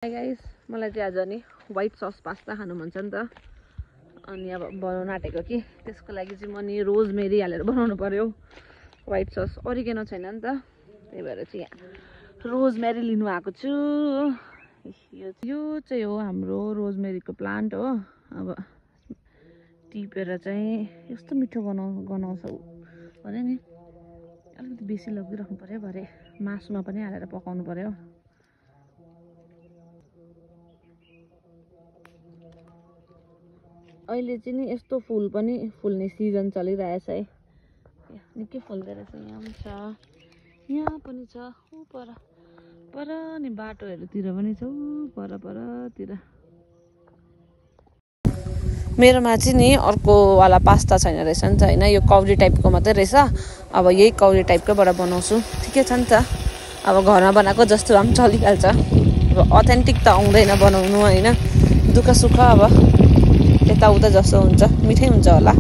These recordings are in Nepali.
हाई गाइस, मलाई चाहिँ आज नि व्हाइट सस पास्ता खानु मन छ नि त। अनि अब बनाउन आँटेको कि त्यसको लागि चाहिँ म नि रोजमेरी हालेर बनाउनु पर्यो। व्हाइट सस ओरिगेनो छैन नि त, त्यही भएर चाहिँ यहाँ रोजमेरी लिनु आएको छु। यो चाहिँ हो हाम्रो रोजमेरीको प्लान्ट हो। अब टिपेर चाहिँ यस्तो मिठो गनाउँछ भने नि अलिकति बेसी लगिराख्नु पर्यो। भरे मासुमा पनि हालेर पकाउनु पर्यो। अहिले चाहिँ नि यस्तो फुल पनि फुल्ने सिजन चलिरहेछ है। निकै फुल्दै रहेछ। यहाँ पनि छ, यहाँ पनि छ, ऊ पर नि बाटोहरूतिर पनि छ, ऊ परतिर। मेरोमा चाहिँ नि अर्को वाला पास्ता छैन रहेछ नि त होइन, यो कौडी टाइपको मात्रै रहेछ। अब यही कौडी टाइपकोबाट बनाउँछु। ठिकै छ नि त, अब घरमा बनाएको जस्तो भए पनि चलिहाल्छ। अब अथेन्टिक त आउँदैन बनाउनु होइन, दुःख सुख अब यताउता जस्तो हुन्छ, मिठै हुन्छ होला।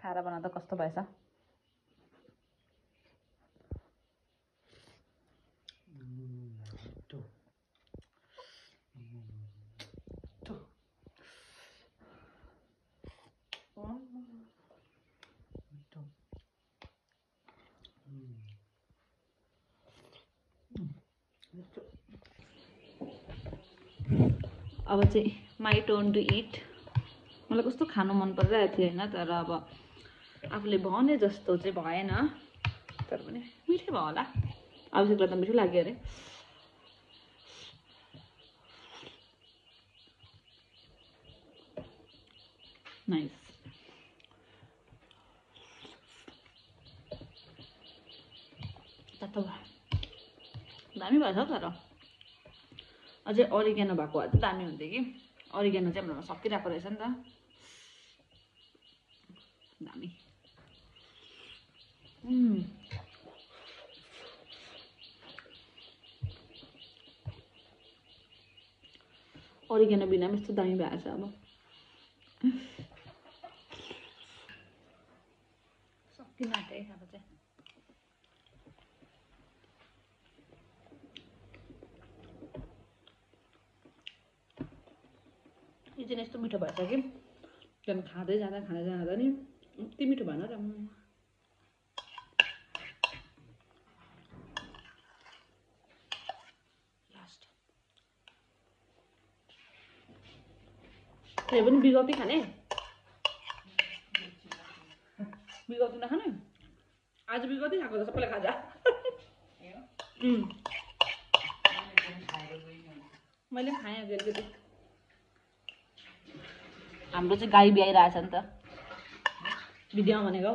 खाएर बनाउँदा कस्तो भएछ? अब चाहिँ माई टर्न टु इट। मलाई कस्तो खानु मन परिरहेको थियो होइन, तर अब आफूले भने जस्तो चाहिँ भएन। तर पनि मिठै भयो होला, अभिषेकलाई त मिठो लाग्यो अरे। नाइस। तातो दामी भएछ। तर अझै ओरिगेनो भएको भए चाहिँ दामी हुन्थ्यो कि। ओरिगेनो चाहिँ हाम्रोमा सकिरहेको रहेछ नि त, दामी। ओरिगेनो बिना पनि यस्तो दामी भएको छ। अब सकिन आँटे अब चाहिँ। यो चाहिँ यस्तो मिठो भएछ कि त्यहाँदेखि खाँदै जाँदा नि यति मिठो भएन र। यो पनि बिगौती खाने, बिगौती नखाने। आज बिगौती खाएको त सबैले खाजा। मैले खाएँ अलिकति। हाम्रो चाहिँ गाई ब्याइरहेछ नि त भिडियोमा भनेको।